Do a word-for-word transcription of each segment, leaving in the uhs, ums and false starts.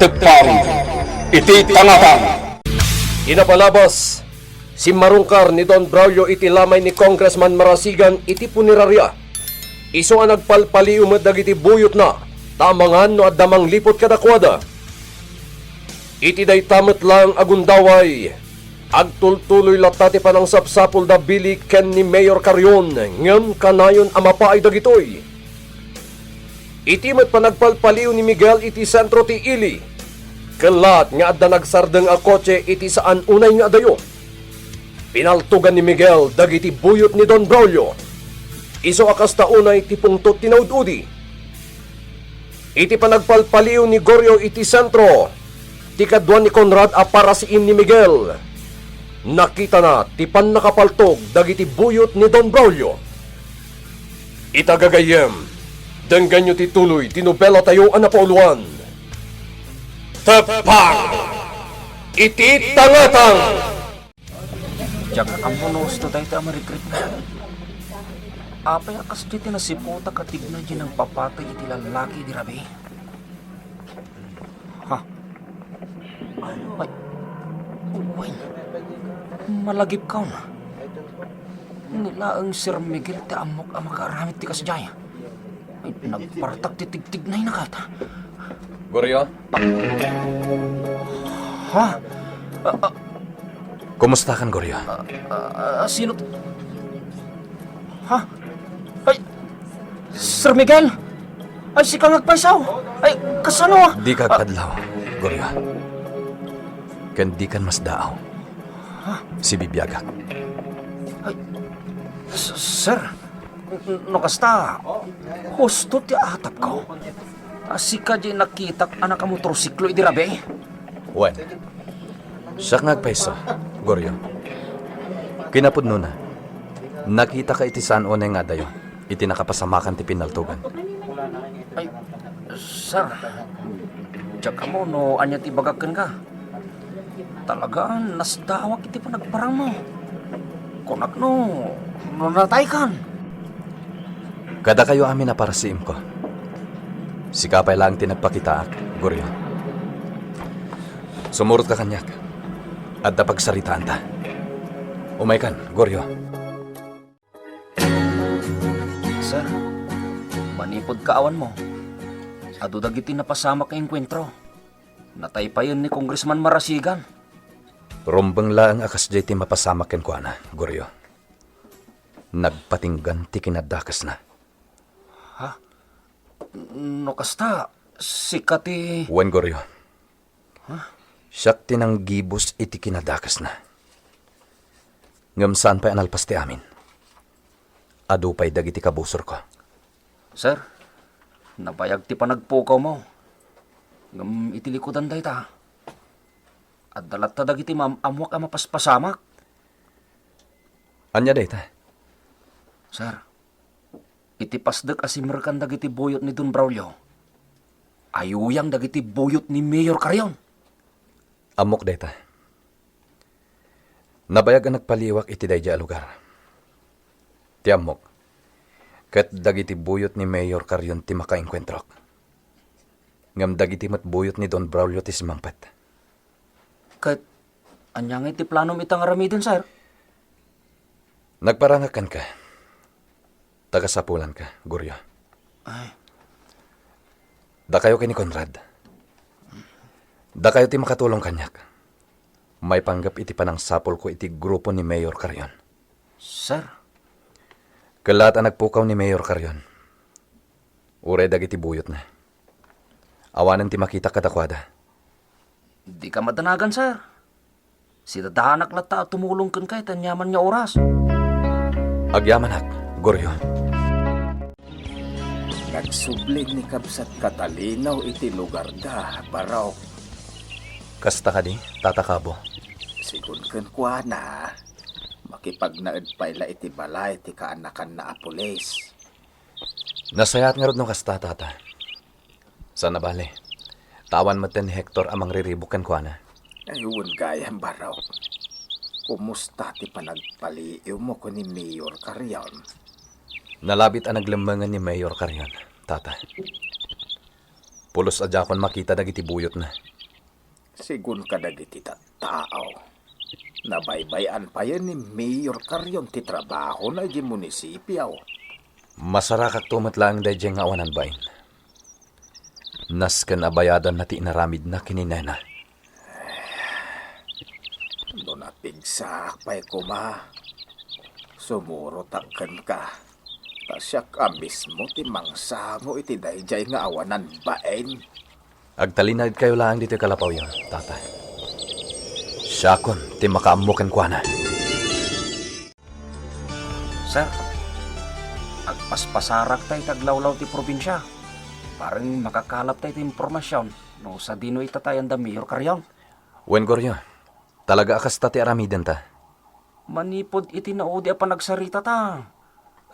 Tepang iti tangatang. Inapalabas, simmarungkar ni Don Braulio iti lamay ni Congressman Marasigan iti puneraria. Isu a nagpalpaliw met dagiti buyotna, ta amangan no adda mangliput kadakuada. Iti dayta met laeng a gundaway, agtultuloy latta ti panangsapsapulda Billy ken ni Mayor Carrion, ngem kanayon a mapaay dagitoy. Iti met panagpalpaliw ni Miguel iti sentro ti ili, kellat nga adda nagsardeng a kotse iti saan unay nga adayo. Pinaltogan ni Miguel dagiti buyot ni Don Braulio. Isu a kasta unay ti pungtot ti naud-udi. Iti panagpalpaliw ni Gorio iti sentro, ti kadua ni Conrad a parasiim ni Miguel, nakitana ti pannakapaltog dagiti buyot ni Don Braulio. Ita gagayyem, denggenyo ti tuloy ti nobelatayo a napauloan, Tepang iti Tangatang! Diak ammo no husto dayta a marikrikna. Apay a kasdi ti nasiputak a tigna diay nangpapatey iti lallaki idi rabii? Ha? Ay, wen. Malagipkon. Ni laeng Sir Miguel ti ammok a makaaramid ti kasdiay. Ay, nagpartak ti tigtignayna kayat. Gorio? Ha? Ah, ah. Kumustakan, Gorio? Ah, ah, sino t-, ha? Ay, Sir Miguel? Ay, sika nga agpayso? Ay, kasano? Dika agpadlaw, Gorio. Ken dikan masdaaw. Ha? Sibibiagak. Ay, s-, sir, n-, no kasta, husto ti atapko. A, sika diay nakitak a nakamotorsiklo idi rabii? Wen. Siak nga agpayso, Gorio. Kinapudnona, nakitaka iti saan unay nga adayo iti nakapasamakan ti pinaltogan. Ay, sir, diak ammo no ania ti ibagak kenka. Talaga, nasdaawak iti panagparangmo. Kunak no, no nataykan. Kadakayo amin a parasiimko. Sika pay laeng ti nagpakitaak, Gorio. Sumurotka kaniak. Adda pagsaritaanta. Umaykan, Gorio. Sir, manipud kaawanmo, adu dagiti napasamak nga engkuentro. Nataypayen ni Congressman Marasigan. Rumbeng laeng a kasdiay ti mapasamak kenkuana, Gorio. Nagpatinggan ti kinadakesna. Ha? No kasta, sika ti... Wen, Gorio. Siak ti nanggibus iti kinadakesna. Ngem saan pay a nalpas ti amin. Adu pay dagiti kabusorko. Sir, nabayag ti panagpukawmo. Ngem iti likudan dayta, adda latta dagiti maam-ammoak a mapaspasamak. Ania dayta? Sir, iti pasdek a simrekan dagiti buyot ni Don Braulio, ayuyang dagiti buyot ni Mayor Carrion. Ammok dayta. Nabayag a nagpaliwak iti daydiay a lugar. Ti ammok, ket dagiti buyot ni Mayor Carrion ti makaengkuentrok. Ngem dagiti met buyot ni Don Braulio ti simmangpet. Ket ania ngay ti planom ita nga aramiden, sir? Nagparangak kenka. Tagasapulanka, Gorio. Ay. Dakayo ken ni Conrad. Dakayo ti makatulong kaniak. Maipanggep iti panangsapulko iti grupo ni Mayor Carrion. Sir? Kellat a nagpukaw ni Mayor Carrion. Uray dagiti buyotna. Awanen ti makita kadakuada. Dika madanagan, sir. Sidadanak latta a tumulong kenka iti aniaman nga oras. Agyamanak, Gorio. Nagsubli ni Kabsat Catalino iti lugarda, Barok. Kasta kadi, Tata Cabo? Sigun kenkuana, makipagnaed pay la iti balay ti kaanakanna a pulis. Nasayaat ngarud no kasta, Tata. Saan a bale, ta awan metten ni Hector a mangriribuk kenkuana. Ay, wen gayam, Barok. Kumusta ti panagpaliiwmo ken ni Mayor Carrion? Nalabit a naglemmengen ni Mayor Carrion, Tata. Pulos a diakon makita dagiti buyotna. Sigun kadagiti tattao, nabaybay-an payen ni Mayor Carrion ti trabahona idiay munisipio. Masarakakto met laeng daydiay nga awanan bain. Nasken a bayadanna ti inaramidna ken ni Nena. No napigsaak pay koma, sumurotak kenka, ta siak a mismo ti mangsango iti daydiay nga awanan bain. Agtalinaedkayo laeng ditoy kalapawyo, Tata. Siakon ti makaammo kenkuana. Sir, agpaspasarak tay ti aglawlaw ti probinsia. Bareng makakalap tay ti impormasion no sadino itatayan da Mayor Carrion. Wen, Goryo, talaga a kasta ti aramidenta. Manipud iti naudi a panagsaritata,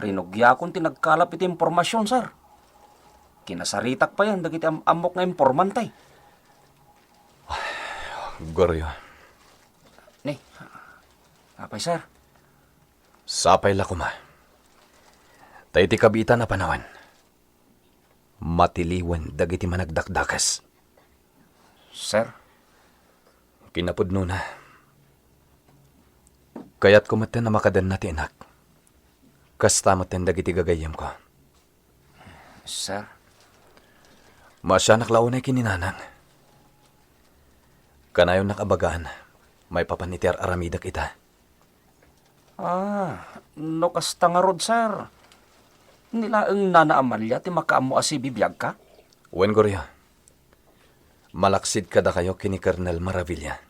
rinugiakon ti nagkalap iti impormasion, sir. Kinasaritak payen dagiti am-ammok nga informantay. Goryo. Ni, apay, sir? Sapay la koma. Ta iti kabiitan a panawen, matiliwen dagiti managdakdakes. Sir? Kinapudnona, kayatko metten a makadenna ti anak. Kasta metten dagiti gagayyemko. Sir? Maasianak la unay ken ni Nanang. Kanayonnak a bagaan maipapan iti ar-aramidek ita. Ah, no kasta ngarud, sir, ni laeng Nana Amalia ti makaammo a sibibiagka? Wen, Goryo. Malaksid kadakayo ken ni Colonel Maravilla.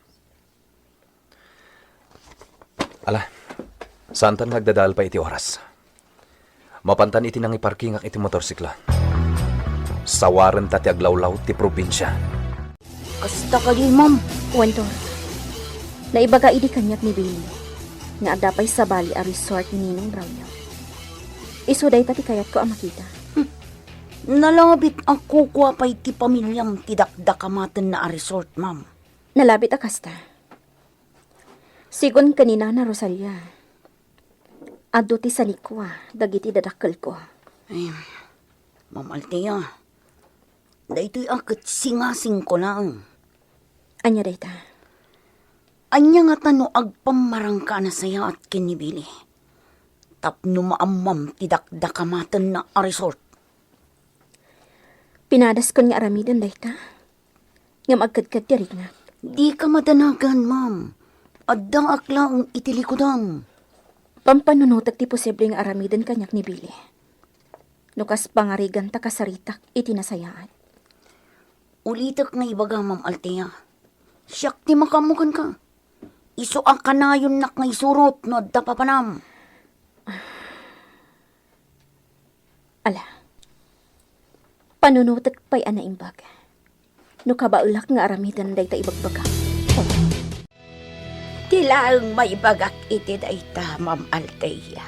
Ala, saantan nga agdadael pay iti oras. Mapantan iti nangiparkingak iti motorsiklo. Sawarenta ti aglawlaw ti probinsia. Kasta kadi, ma'am? Wen, Tor. Naibaga idi kaniak ni Billy nga adda pay sabali a resort ni Ninong Braulio. Isu dayta ti kayatko a makita. Hmm. Nalabit a kukua pay ti pamiliam ti dakdakamatenna a resort, ma'am. Nalabit a kasta. Sigun ken ni Nana Rosalia, adu ti sanikua dagiti dadakkelko. Ay, Ma'am Althea, daytoy a ket singasingko laeng. Ania dayta? Ania ngata no agpammarangka a nasayaat ken ni Billy tapno maammam ti dakdakamatenna a resort? Pinadaskon nga aramiden dayta, ngem agkedked ti riknak. Dika madanagan, ma'am. Addaak laeng iti likudam. Pampanunotek ti posible nga aramiden kaniak ni Billy. No kas pangarigan ta kasaritak iti nasayaat. Ulitek nga ibaga, Ma'am Althea. Siak ti makaammo kenka. Isu a kanayonnak nga isurot no adda papanam. Ala, panunotek pay a naimbag no kabaelak nga aramiden dayta ibagbagam. Ti laeng maibagak iti dayta, Ma'am Althea.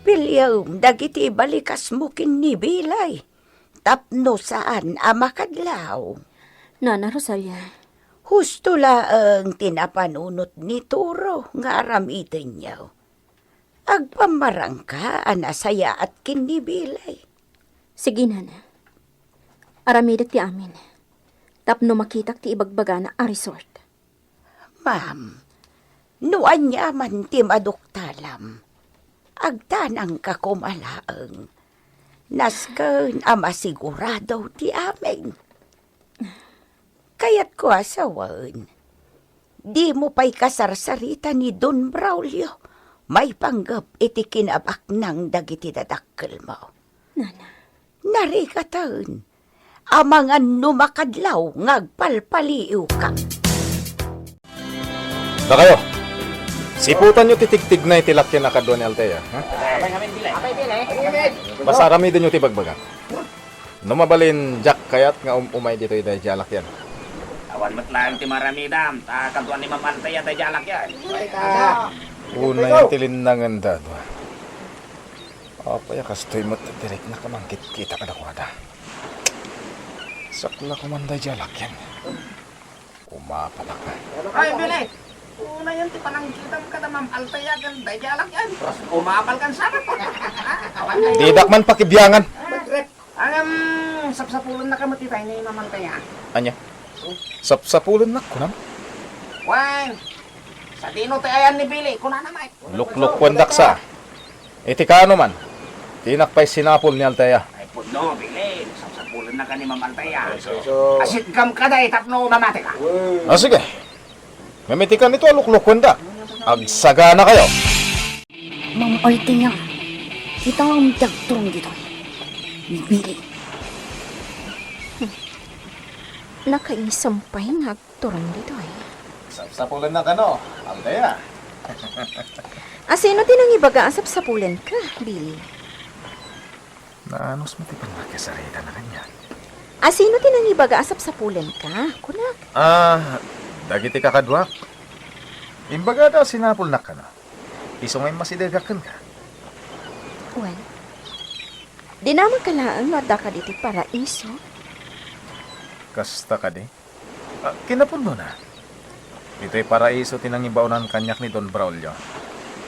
Piliem dagiti ibalikasmo ken ni Billy tapno saan a makadlaw. Nana Rosalia. Husto laeng ti napanunot ni Turo nga aramidenyo. Agpammarangka a nasayaat ken ni Billy. Sige, Nana. Aramidek ti amin tapno makitak ti ibagbagana a resort. Ma'am, no aniaman ti maduktalam, agtanangka koma laeng. Nasken a masigurado ti amin. Kayatko a sawen, dimo pay kasarsarita ni Don Braulio maipanggep iti kinabaknang dagiti dadakkelmo. Nana. Narigaten, amangan no makadlaw nga agpalpaliiwka. Dakayo, siputanyo ti tigtigna iti lakyan a kadua ni Althea, ha? Basta aramidenyo ti bagbagak. No mabalin, diak kayat nga um-umay ditoy daydiay a lakyan. Awan met laeng ti maramidam, ta kadua ni Ma'am Althea daydiay a lakyan. Unay ti linnangen dadua. Apay a kastoy met ti riknak a mangkitkita kadakuada? Sakla koman daydiay a lakyan. Umapalak. Ay, Billy! Unayen ti panangkitam kada Ma'am Althea ken daydiay a lakyan. Umapal kan sana. Didak man pakibiangan. Angem, Sapsapulennaka met itay ni Ma'am Althea. Ania? Sapsapulennak, kunam? Wen, sadino ti ayan ni Billy? Kunana met. Luklukuendak sa. Iti kaano man, dinak pay sinapul ni Althea. Ay, pudno, Billy. Sapsapulennaka ni Ma'am Althea. Asitgam kadi tapno mamatika. Ah, sige. Ngem iti kanito a luklukuendak, agsaganakayo. Ma'am Althea, kitaem ti agturong ditoy. Ni Billy. Hmm. Nakaisem pay nga agturong ditoy. Sapsapulennak kano, Althea? Asino ti nangibaga a sapsapulenka, Billy? Naanus met ti pannakisarita na kaniak. Asino ti nangibaga a sapsapulenka, kunak? Ah, dagiti kakaduak. Imbagada a sinapulnak kano. Isu nga immasidegak kenka. Wen, dinamagka laeng no adda kadi ti paraiso? Kasta kadi? Ah, kinapudnona, ditoy paraiso ti nangibaonan kaniak ni Don Braulio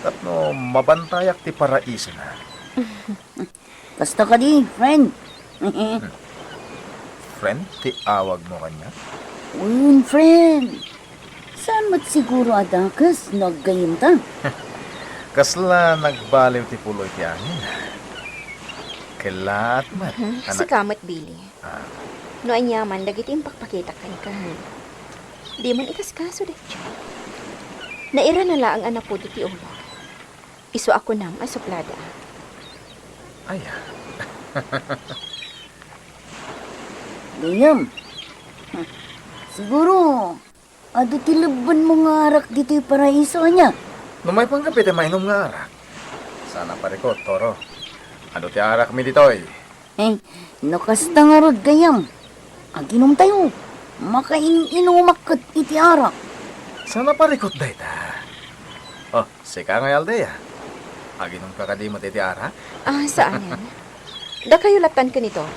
tapno mabantayak ti paraisona. Kasta kadi, friend. Friend ti awagmo kaniak? Wen, friend. Saan met siguro a dakes no aggayemta? Kasla nagbaliw ti pulo iti angin. Kellaat met, Hmm, anak. Sika met, Billy. Ah. No aniaman dagiti impakpakitak kenka, ha? Di man ikaskaso daytoy. Nairana laeng a napudot ti ulok. Isu a kunam a suplada. Aya. Gayam. Siguro, adu ti lebbenmo nga arak ditoy paraiso, ania? No maipanka pay ti mainum nga arak. Saan a parikut, Toro. Adu ti arakmi ditoy. Eh, no kasta ngarud gayam, aginumtayo. Makain-inumak ket iti arak. Saan a parikut dayta? Oh, sika ngay, Althea. Aginumka kadi met iti arak? Ah, saanen. Dakayo lattan ken ni Toro.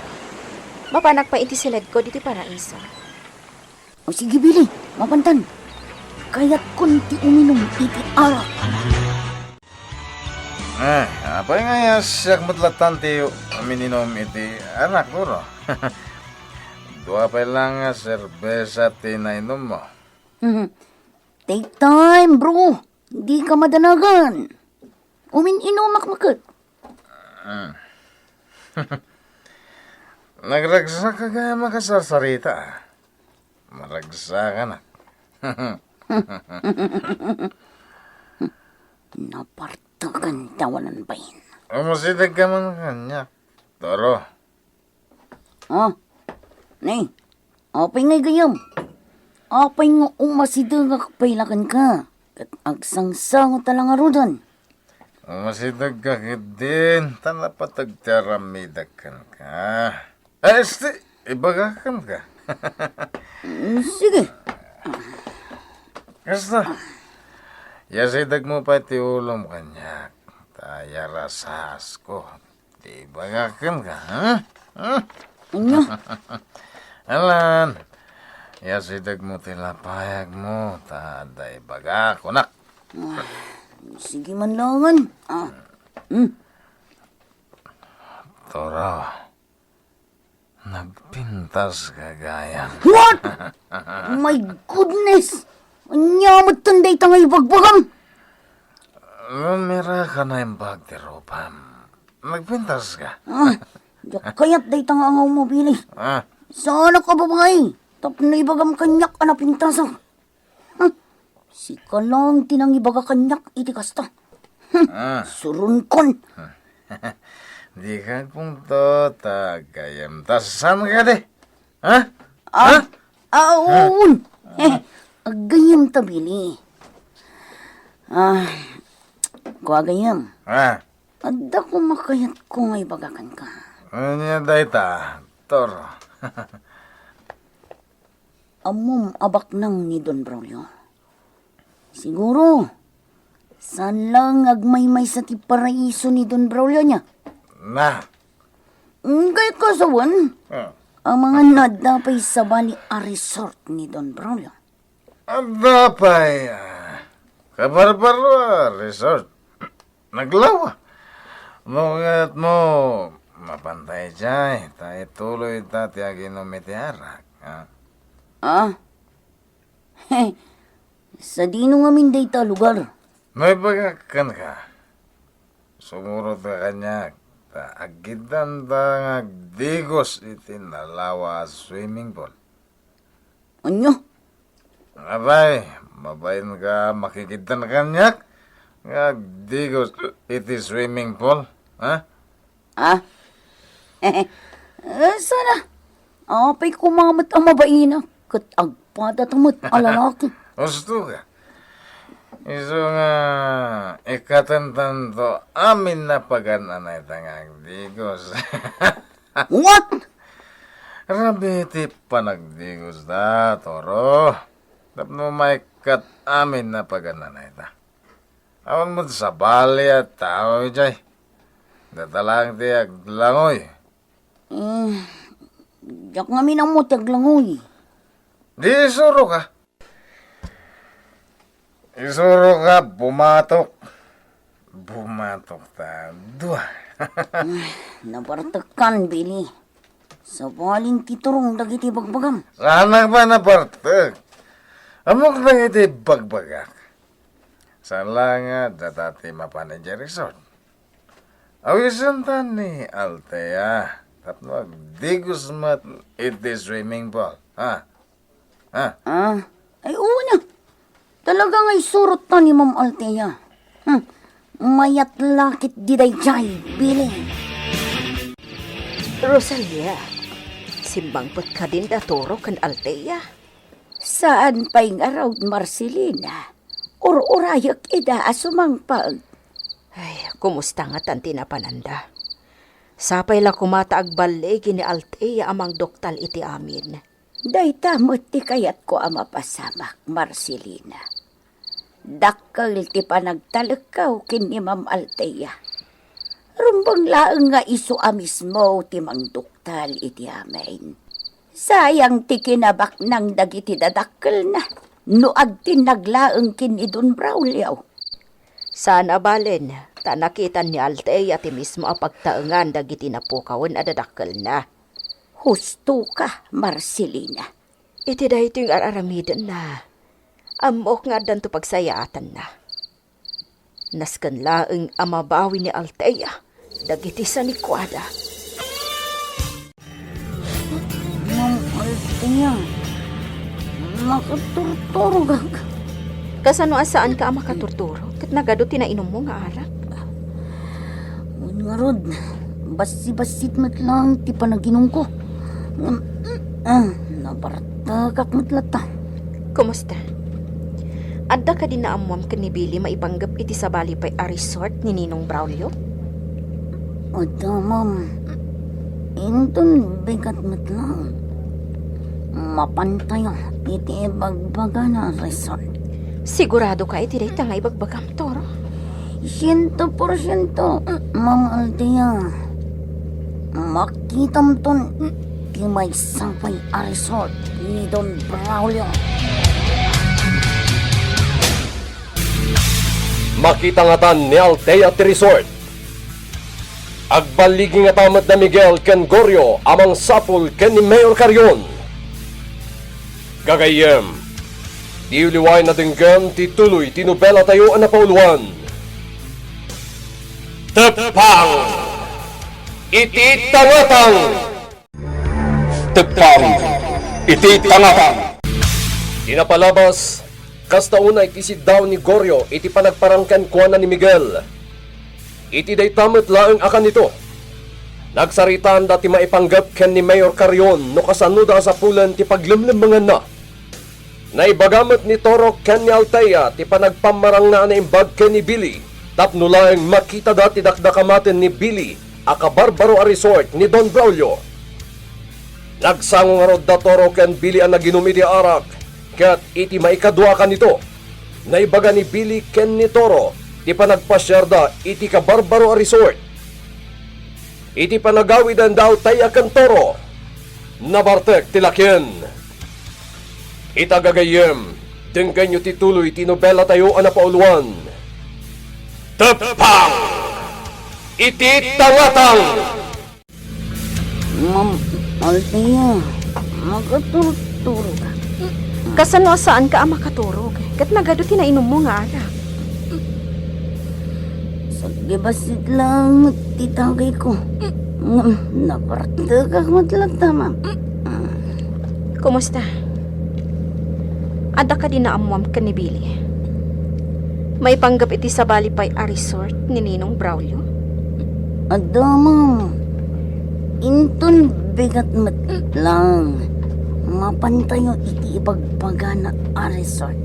Mapanak pay iti siledko ditoy paraiso. O sige, Billy, mapantan. Kayatkon ti uminum iti arak. Eh, apay nga siak met lattan ti umininum iti arak, Toro? Dua pay lang nga serbesa ti nainummo. Mhm. Take time, bro. Dika madanagan. Umin-inumak met ket. Mm. Nagragsakka gayam a kasarsarita. Maragsakanak. Napartakan tawanan bain. Umasidegka man kaniak, Toro. Ah, ne, apay ngay gayam? Apay nga umasidegak pay la kenka, ket agsangsangotta la ngaruden? Umasidegka ketdin, ta napateg ti aramidek kenka. Eh, esti, ibagak kenka. Mm, sige. Kasta, yasidegmo pay ti ulom kaniak, ta yarasasko. Di bagak kenka, ha? Ha? Ania? Alan, yasidegmo ti lapayagmo, ta adda ibagak, kunak. Ah, sige man laengen. Ah. Hmm. Toro, nagpintaska gayam. What? My goodness! Ania metten dayta nga ibagbagam? Rumiraka naimbag ti rupam. Nagpintaska. Ah, diak kayat dayta nga angawmo, Billy. Ah. Saanak a babai, tapno ibagam kaniak a napintasak. Hmm, sika lang ti nangibaga kaniak iti kasta. Hmm, ah. Suronkon. Dika agpungtot, ta aggayemta. Saan kadi? Ha? Ah, ha? Ah, wen. Eh, aggayemta, Billy. Ah, kua gayam. Ah. Adda koma kayatko nga ibaga kenka. Ania dayta, Toro? Ammom a baknang ni Don Braulio? Siguro, saan lang nga agmaymaysa ti paraiso ni Don Braulio, ania? Na. Ngay kasawen, hmm, amangan no adda pay sabali a resort ni Don Braulio. Adda pay, ah, kabarbaro a resort. Naglawa. No kayatmo, Mapantay jay, ta ituloy ta ti aginom iti arak, ha? Ah? Sadino ngamin dayta a lugar? No ibagak kenka, sumurotka kaniak, ta agkiddanta nga agdigos iti nalawa a swimming pool. Ania? Apay, mabainka makikiddan kaniak nga agdigos iti swimming pool, ha? Ah? Eh, sana. Apay koma met a mabainak ket agpadata met a lalaki. Husto ka. Isu nga, ikatentanto amin a pagan-anayta nga agdigos. What? Rabii ti panagdigosda, Toro. Tapno maikkat amin a pagan-anayta. Awan met sabali a tao idiay. Data laeng ti aglangoy. Eh, diak ngamin ammo ti aglangoy. Di isuroka. Isuroka, bumatok. Bumatok ta dua. Ay, nabartekkan, Billy. Sabalin ti turong dagiti bagbagam. Saanak pay a nabartek. Ammok dagiti bagbagak. Saan laeng nga data ti mapan idiay resort. Awisenta ni Althea tapno agdigos met iti swimming pool, ha? Ha? Ah, ay, oo na. Talaga nga isurotta ni Ma'am Althea. Hmm. Mayat la ketdi daydiay, Billy. Rosalia, simmangpet kadin da Toro ken Althea? Saan pay ngarud, Marcelina. Ur-urayek ida a sumangpet. Ay, kumusta ngatan ti napananda? Sapay la koma ta agballigi ni Althea a mangduktal iti amin. Dayta met ti kayatko a mapasamak, Marcelina. Dakkel ti panagtalekkaw ken ni Ma'am Althea. Rumbeng laeng nga isu a mismo ti mangduktal iti amin. Sayang ti kinabaknang dagiti dadakkelna no agtinnag laeng ken ni Don Braulio. Saan a balen, ta nakitan ni Althea ti mismo a pagtaengan dagiti napukawen a dadakkelna. Hustoka, Marcelina. Iti daytoy nga ar-aramidenna, ammok nga addanto pagsayaatanna. Nasken laeng a mabawi ni Althea dagiti sanikuada. Ma'am Althea, makaturturogak. Kasano a saanka a makaturturog ket nagadu ti nainummo nga arak? Wen ngarud, bassit-bassit met laeng ti panaginumko. Ngem, ah, nabartekak met latta. Kumusta? Adda kadi naammoam ken ni Billy maipanggep iti sabali pay a resort ni Ninong Braulio? Adda, ma'am. Inton bigat met laeng, mapantayo iti ibagbagana a resort. Sigurado ka iti dayta nga ibagbagam, Toro? Siento porsiento, Ma'am Althea. Makitamton ti maysa pay a resort ni Don Braulio. Makita ngatan ni Althea ti resort. Agballigi ngata met da Miguel ken Gorio a mangsapul ken ni Mayor Carrion. Gagayyem, diyo liwaen a denggem ti tuloy ti nobelatayo a napauluan. Teppang iti Tangatang! Teppang iti Tangatang! Ti napalabas, kasta unay ti siddaw ni Gorio iti panagparang kenkuana ni Miguel. Iti dayta met laeng a kanito, nagsaritaanda ti maipanggep ken ni Mayor Carrion no kasanoda a sapulen ti paglemlemmenganna. Naibaga met ni Toro ken ni Althea ti panagpammarangna a naimbag ken ni Billy tapno laeng makitada ti dakdakamaten ni Billy a kabarbaro a resort ni Don Braulio. Nagsango ngarud da Toro ken Billy a naginum iti arak, ket iti maikadua a kanito, naibaga ni Billy ken ni Toro ti panagpasiarda iti kabarbaro a resort. Iti panagawiden da Althea ken Toro, nabartek ti lakien. Ita gagayyem, denggenyo ti tuloy ti nobelatayo a napauluan. Teppang iti Tangatang! Ma'am Althea, makaturturog ka. Kasano a saanka a makaturog? Ket nagadu ti nainummo nga alak. Sagdi bassit laeng met ti tagayko. Ngem napartekak met latta, ma'am. Kumusta? Adda kadi naammoam ken ni Billy? Maipanggep iti sabali pay a resort ni Ninong Braulio? Adda, ma'am. Inton bigat met laeng, mapantayo iti ibagbagana a resort.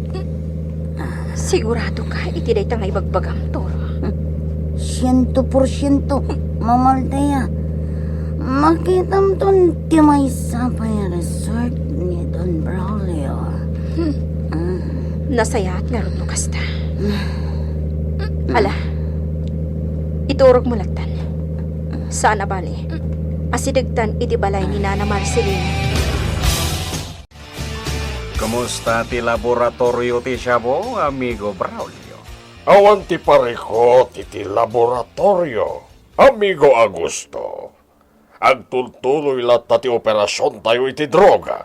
Sigurado ka iti dayta nga ibagbagam, Toro? Siento por siento, Ma'am Althea. Makitamton ti maysa pay a resort ni Don Braulio. Ah. Nasayaat ngarud no kasta. Ala, iturogmo lattan. Saan a bale, asidegtan iti balay ni Nana Marcelina. Kumusta ti laboratorio ti Shabu, Amigo Braulio? Awan ti parikut iti laboratorio, Amigo Augusto. Agtultuloy latta ti operasiontayo iti droga.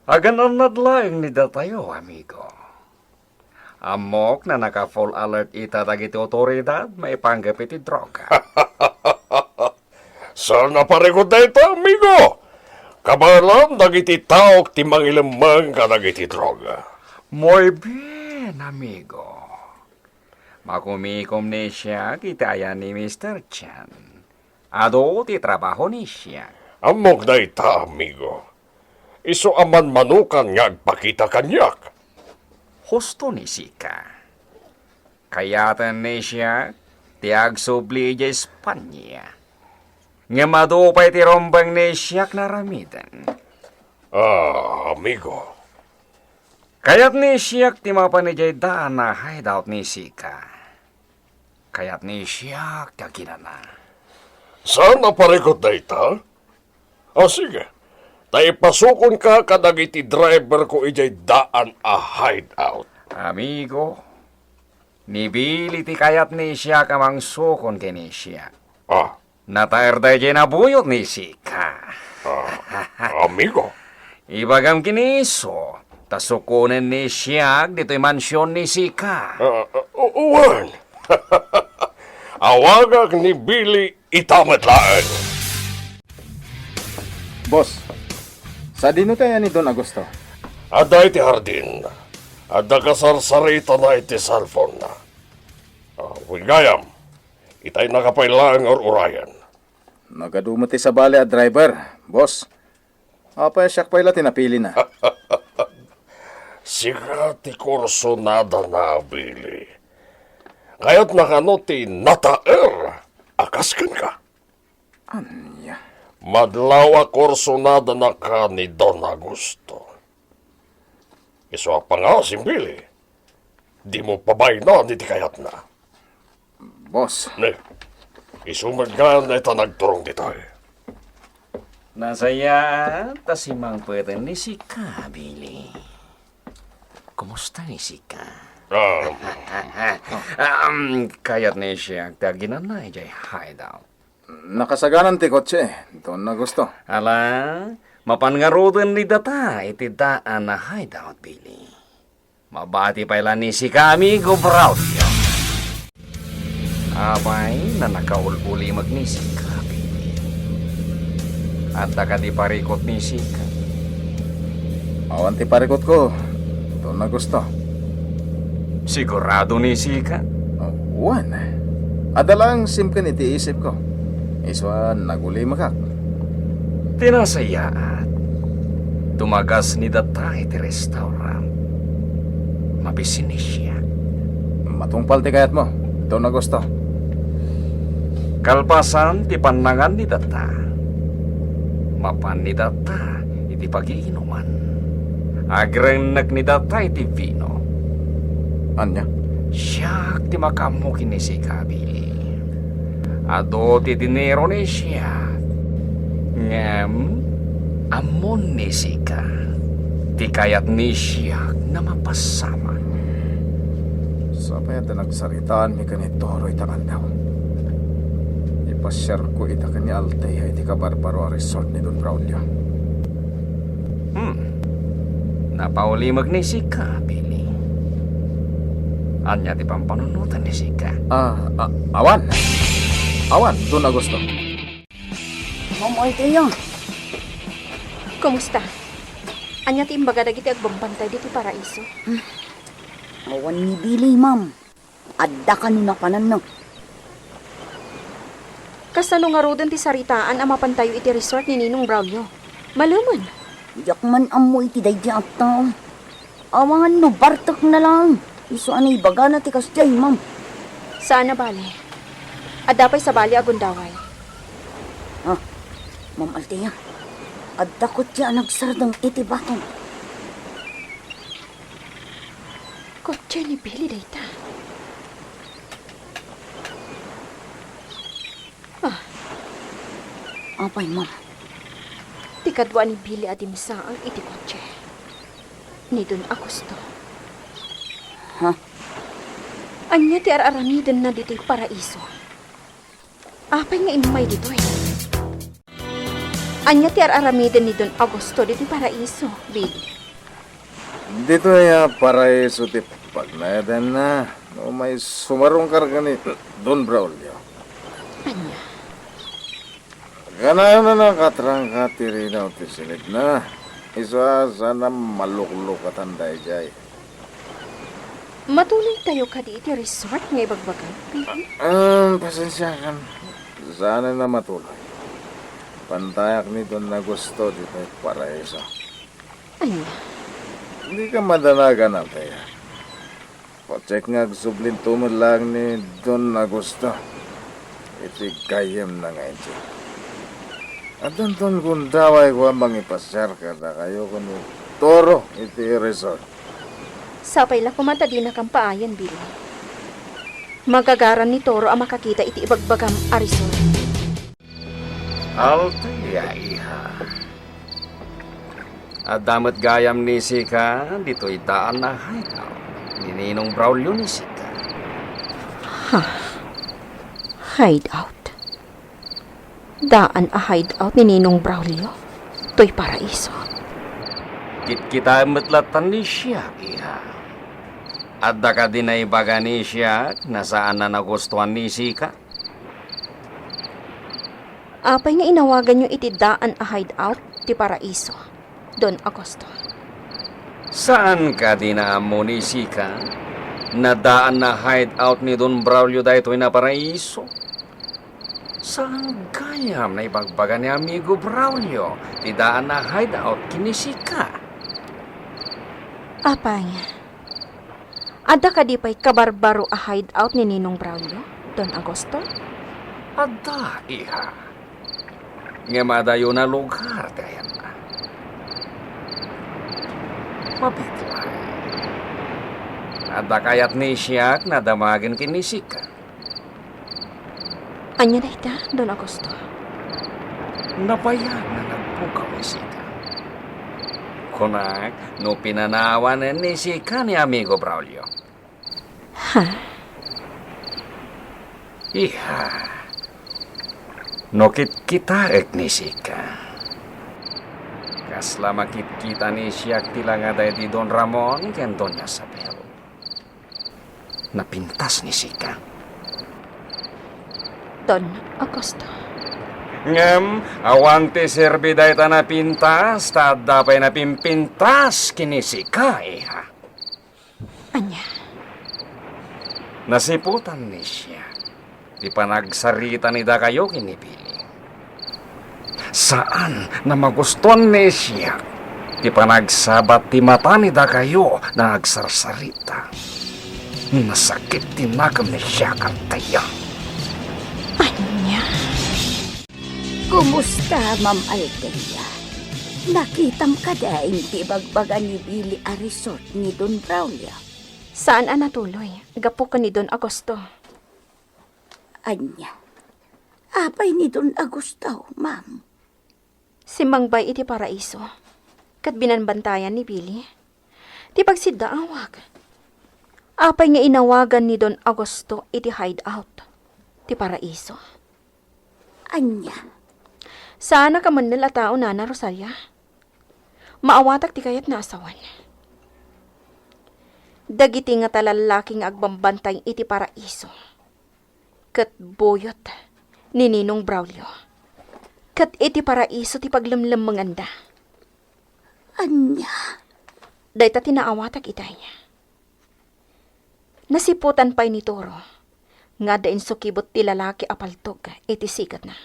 Agan-annad laeng ni datayo, amigo. Ammok nga naka-full alert ita dagiti otoridad maipanggep iti droga. Saan a parikut dayta, amigo. Kabaelan dagiti taok ti mangilemmeng kadagiti droga. Muy bien, amigo. Makumikom ni siak iti ayan ni Mister Chan. Adu ti trabaho ni siak. Ammok dayta, amigo. Isu a manmanukan nga agpakita kaniak. Husto ni sika. Kayaten ni siak ti agsubli idiay Espania. Ngem adu pay ti rumbeng ni siak nga aramiden. Ah, amigo. Kayat ni siak ti mapan idiay daan a hideout ni sika. Kayat ni siak ti aginana. Saan a parikut dayta? Ah, sige. Ta ipasukonka kadagiti driverko idiay daan a hideout. Amigo, ni Billy ti kayat ni siak a mangsukon ken ni siak. Ah. Nataer daydiay nabuyot ni sika. Ah, amigo. Ibagam ken ni isu, ta sukonen ni siak ditoy mansion ni sika. Ah, ah, u-, wen. Awagak ni Billy ita met laeng. Boss, sadino ti ayan ni Don Augusto? Adda iti hardin. Adda kasarsaritana iti cellphone-na. Ah, wen gayam, itay naka pay laeng nga ur-urayen. Nagadu met ti sabali a driver, boss. Apay a siak pay la ti napilina? Sika ti kursunadana, Billy. Kayatna kano ti nataer a kas kenka? Ania? Madlaw a kursunadanaka ni Don Augusto. Isu a pangngaasim, Billy. Dimo pabaynan iti kayatna. Boss. Ne, isu met ngayon dayta nagturong ditoy. Nasayaat ta simangpeten ni sika, Billy. Kumusta ni sika? Um. Um, kayat ni siak ti aginana idiay hideout. Nakasaganan ti kotse, Don Augusto. Ala, mapan ngaruden ni data iti daan a hideout, Billy. Mabati pay la ni sika, Amigo Braulio. Apay, nakaul-ulimag ni sika, Billy. Adda kadi parikut ni sika? Awan ti parikutko, Don Augusto. Sigurado ni sika? Wen, adda laeng simken iti isipko. Isu a nagulimekak. Ti nasayaat, dumagas ni data iti restaurant. Mabisin ni siak. Matungpal ti kayatmo, Don Augusto. Kalpasan ti pannangan ni data, mapan ni data iti pagiinuman. Agrennek ni data iti vino. Ania? Siak ti makaammo ken ni sika, Billy. Adu ti dinero ni siak. Ngem, ammon ni sika. Ti kayat ni siak a mapasamak. Sapay a nagsaritaanmi ken ni Toro ita nga aldaw. Pasiarko ita ken ni Althea iti kabarbaro a resort ni Don Braulio. Hmm. Napaulimek ni sika, Billy. Ania ti pampanunotan ni sika? Ah, ah, awan. Awan, Don Augusto. Ma'am Althea. Kumusta? Ania ti imbaga dagiti agbambantay ditoy paraiso? Awan ni Billy, ma'am. Adda kano napananna. Kasano ngaruden ti saritaan a mapantayo iti resort ni Ninong Braulio? Malemen. Diak man ammo iti daydi a tao. Awan no bartekna laeng. Isu a naibagana ti kasdiay, ma'am. Saan a bale. Adda pay sabali a gundaway. Ah, Ma'am Althea, adda kotse a nagsardeng iti batok. Kotse ni Billy dayta. Ah. Apay, ma'am? Ti kadua ni Billy a dimsaag iti kotse ni Don Augusto. Ha? Ania ti ar-aramidenna ditoy paraiso? Apay nga immay ditoy? Ania ti ar-aramiden ni Don Augusto ditoy paraiso, Billy? Ditoy a paraiso ti pagnaedanna no may sumarungkar ken ni Don Braulio. Ania? Kanayon a nakatrangka ti rinaw ti sinitna. Isu a saan a maluklukatan daydiay. Matuloytayo kadi iti resort nga ibagbagam, Billy? Ah, pasensiakan. Saan a matuloy. Pantayak ni Don Augusto ditoy paraiso. Ania? Dika madanagan, Althea. Patiek nga agsublinto met laeng ni Don Augusto iti gayyemna nga injin. Addanton gundawayko a mangipasiar kadakayo ken ni Toro iti resort. Sapay la koma ta dinakam paayen, Billy. Magagaran ni Toro a makakita iti ibagbagam a resort. Althea, iha. Adda met gayam ni sika ditoy daan a hideout ni Ninong Braulio ni sika. Ha? Hideout? Daan a hideout ni Ninong Braulio toy paraiso? Kitkitaem met lattan ni siak, iha. Adda kadi naibaga ni siak a saan a nagustuan ni sika? Apay nga inawaganyo iti daan a hideout ti paraiso, Don Augusto? Saan kadi a naammo ni sika a daan a hideout ni Don Braulio daytoy a paraiso? Saan gayam a naibagbaga ni Amigo Braulio ti daan a hideout ken ni sika? Apay, adda kadi pay kabarbaro a hideout ni Ninong Braulio, Don Augusto? Adda, iha. Ngem adayo a lugar ti ayanna. Mabiit laeng. Adda kayat ni siak a damagen ken ni sika. Ania dayta, Don Augusto? Nabayag a nagpukaw ni sika. Kunak, no pinanawan ni sika ni Amigo Braulio. Ha? Iha, no kitkitaek ni sika, kasla makitkita ni siak ti langa daydi Don Ramon ken Doña Isabel. Napintas ni sika. Don Augusto. Ngem, awan ti serbi dayta napintas, ta adda pay napimpintas ken ni sika, iha. Ania? Nasiputan ni siak ti panagsarita ni dakayo ken ni Billy. Saan a magustuan ni siak ti panagsabat ti mata ni dakayo a nagsarsarita. Nasakit ti nakem ni siak, Althea. Ania? Kumusta, Ma'am Althea? Nakitam kadi ti ibagbaga ni Billy a resort ni Don Braulio? Saan a natuloy, gapu ken ni Don Augusto. Ania? Apay ni Don Augusto, ma'am? Simmangbay iti paraiso, ket binanbantayan ni Billy ti pagsiddaawak. Apay nga inawagan ni Don Augusto iti hideout ti paraiso? Ania? Saanak a mennel a tao, Nana Rosalia. Maawatak ti kayatna a sawen. Dagiti ngata lallaki nga agbambantay iti paraiso ket buyot ni Ninong Braulio. Ket iti paraiso ti paglemlemmenganda. Ania? Dayta ti naawatak itay. Nasiputan pay ni Toro nga adda insukibot ti lalaki a paltog iti siketna.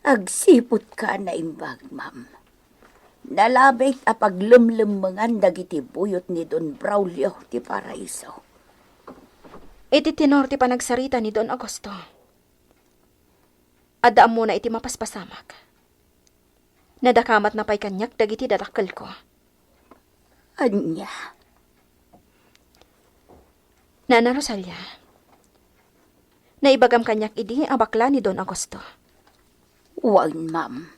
Agsiputka a naimbag, ma'am. Nalabit a paglemlemmengan dagiti buyot ni Don Braulio ti Paraiso. Iti tenor ti panagsarita ni Don Augusto, adda ammona iti mapaspasamak. Nadakamatna pay kaniak dagiti dadakkelko. Ania? Nana Rosalia, naibagam kaniak idi a bakla ni Don Augusto. Wen, ma'am.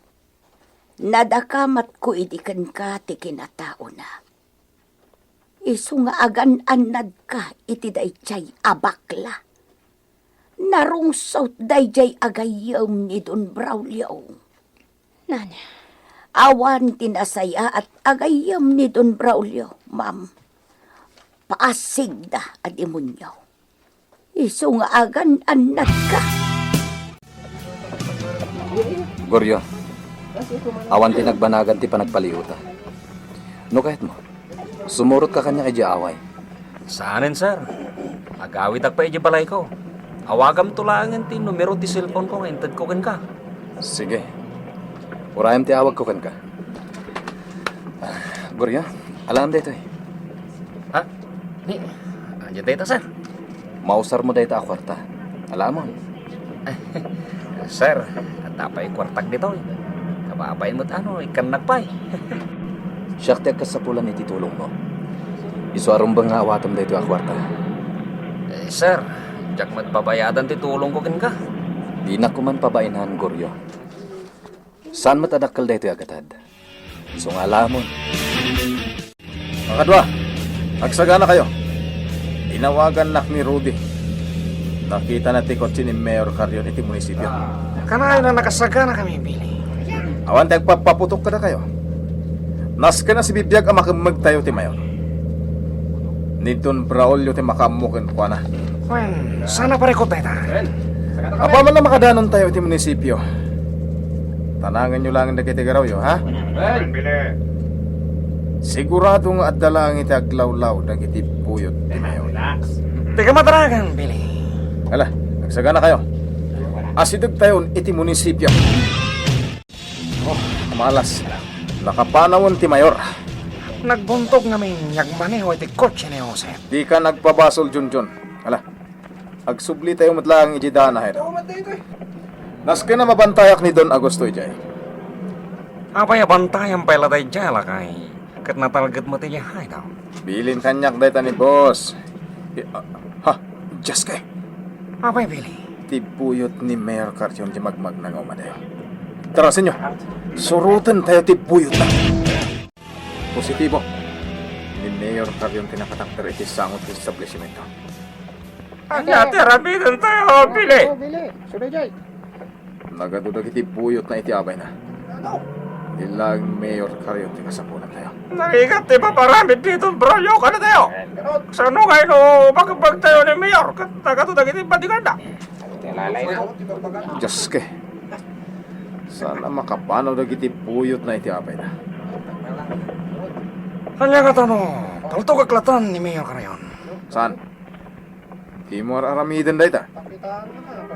Nadakamatko idi kenka ti kinataona. Isu nga agan-annadka iti daydiay a bakla. Narungsot daydiay a gayyem ni Don Braulio. Nana. Awan ti nasayaat a gayyem ni Don Braulio, ma'am. Paasigda a demonio. Isu nga agan-annadka. Goryo, awan ti nagbanagan ti panagpalihota. No kayatmo, sumurotka kaniak idiay away. Saanen, sir. Agawidak pay idiay balayko. Awagamto laengen ti numero ti cellphone-ko nga intedko kenka. Sige. Urayem ti awagko kenka. Ah, Goryo, alaem daytoy. Ha? Ni, ania dayta, sir? Mausarmo dayta a kuarta. Alaemon. Sir, adda pay kuartak ditoy. Kababain met ano, ikkannak pay. Siak ti agkasapulan iti tulongmo. Isu a rumbeng nga awatem daytoy a kuarta. Eh, sir, diak met babayadan ti tulongko kenka. Dinak koman pabainan, Goryo. Saan met a dakkel daytoy a gatad. Isu nga alaemon. Makadua, agsaganakayo. Inawagannak ni Rudy. Nakitana ti kotse ni Mayor Carrion iti munisipio. Kanayon a nakasaganakami, Billy. Awan ti agpappaputok kadakayo. Nasken a sibibiag a makemmegtayo ti mayor. Ni Don Braulio ti makaammo kenkuana. Wen, saan a parikut dayta? Apaman a makadanontayo iti munisipio, tanangenyo laeng dagiti garawyo, ha? Sigurado nga adda laeng iti aglawlaw dagiti buyot ti mayor. Ti kamataragan, Billy. Ala, agsaganakayo. Asidegtayon iti munisipio. Oh, malas. Nakapanawen ti mayor. Nagbuntog ngamin nga agmaneho iti kotse ni Joseph. Dika nagbabasol, Junjun. Ala, agsublitayo met laeng idiay daan a hayna. Nasken a mabantayak ni Don Augusto idiay. Apay a bantayam pay la daydiay, lakay? Ket natalged met idiay hayna. Bilin kaniak dayta ni boss. I-, ah, ha, Dios kay. Apay, Billy? Ti buyot ni Mayor Carrion ti magmagna nga umadayo. Tara, senyor. Surotentayo ti buyotna. Positibo. Ni Mayor Carrion ti nakatakder iti sango ti establisimento. Ania ti aramidentayo, Billy? Oh, Billy. Sudaydiay. Nagadu dagiti buyotna iti abayna. Ni laeng Mayor Carrion ti kasapulantayo. Narigat ti paparamid ni Don Braulio kadatayo. Sano ngay no bagbagtayo ni Mayor ket nagadu dagiti badiganna? Dios kay. Saan a makapanaw dagiti buyotna iti abayna. Ania ngata no paltogak latta ni Mayor Carrion? Saan? Dimo ar-aramiden dayta.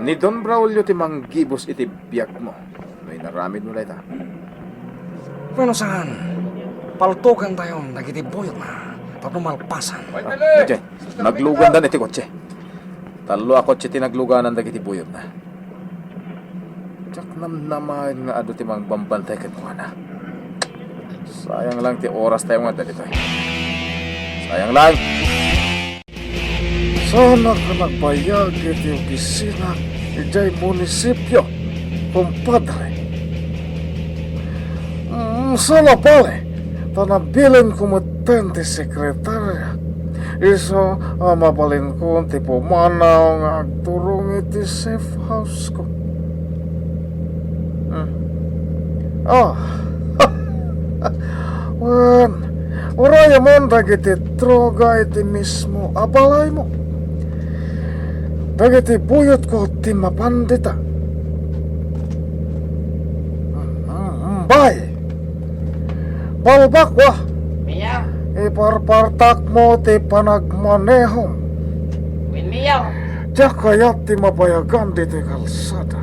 Ni Don Braulio ti manggibus iti biagmo no inaramidmo dayta. Wenno saan, paltogentayon dagiti buyotna tapno malpasan. Ah, idiay, naglugandan iti kotse. Tallo a kotse ti nagluganan dagiti buyotna. Diak namnamaen nga adu ti mangbambantay kenkuana. Sayang lang ti orastayo nga adda ditoy. Sayang lang. Saanak a nagbayag iti opisina idiay munisipio, kumpadre. Mm, saan a bale, ta nabilinko metten ti sekretaria. Isu a mabalinkon ti pumanaw nga agturong iti safe house-ko. Ah. Wen, urayamon dagiti droga iti mismo a balaymo. Dagiti buyotko ti mapan dita. Mm, bay. Balbakwa. Mayor. Iparpartakmo ti panagmanehom. Wen, Mayor. Diak kayat ti mabayagan ditoy kalsada.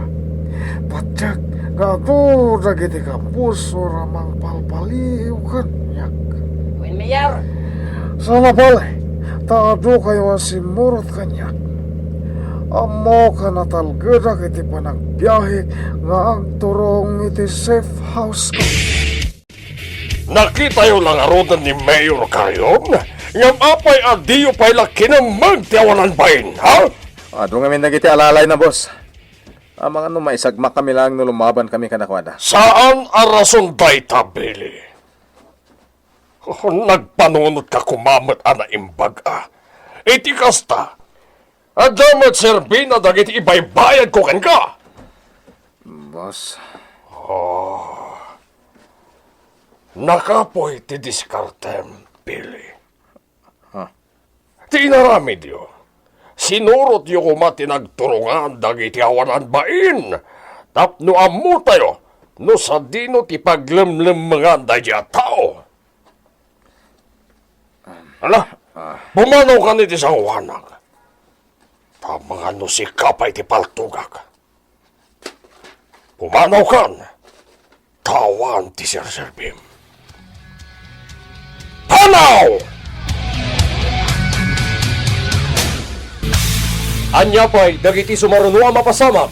Patiek nga adu dagiti kapuso a mangpalpaliiw kaniak. Wen, Mayor. Sana bale, ta adukayo a simmurot kaniak. Ammok a natalgedak iti panagbiahe nga agturong iti safe house ko. Nakitayo la ngaruden ni Mayor Carion? Ngem apay a diyo pay la kinemmeng ti awanan bain, ha? Adu ngamin dagiti alalayna, boss. Amangan no maisagmak kami laeng no lumaban kami kadakuada. Saan a rason dayta, Billy. Oh, nagpanunotka koma met a naimbag a. Iti kasta, adda met serbina dagiti ibaybayadko kenka. Boss. Oh. Nakapuy ti diskartem, Billy. Ha? Ti inaramidyo, sinurotyo koma ti nagturongan dagiti awanan bain tapno ammotayo no sadino ti paglemlemmengan daydi a tao. Ala, ah, pumanawkan iti sangoanak. Amangan no sika pay ti paltogak. Pumanawkan, ta awan ti serserbim. Panaw! Ania pay dagiti sumaruno a mapasamak?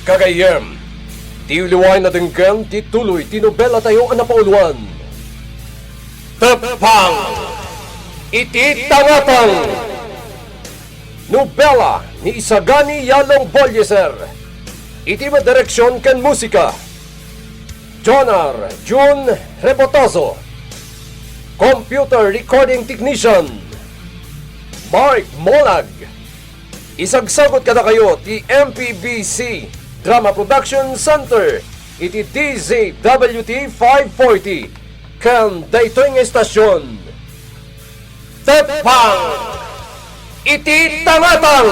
Gagayyem, ti uliwaen a denggen ti tuloy ti nobelatayo a napauluan. Teppang iti tangatang. Nobela ni Isagani Yalong Bolieser. Iti madireksion ken musika, Jonar Jun Rebotazo. Computer recording technician, Mark Molag. Isagsagut kadakayo ti M P B C Drama Production Center iti D Z W T five forty. Ken daytoy nga estasion, Teppang iti tangatang.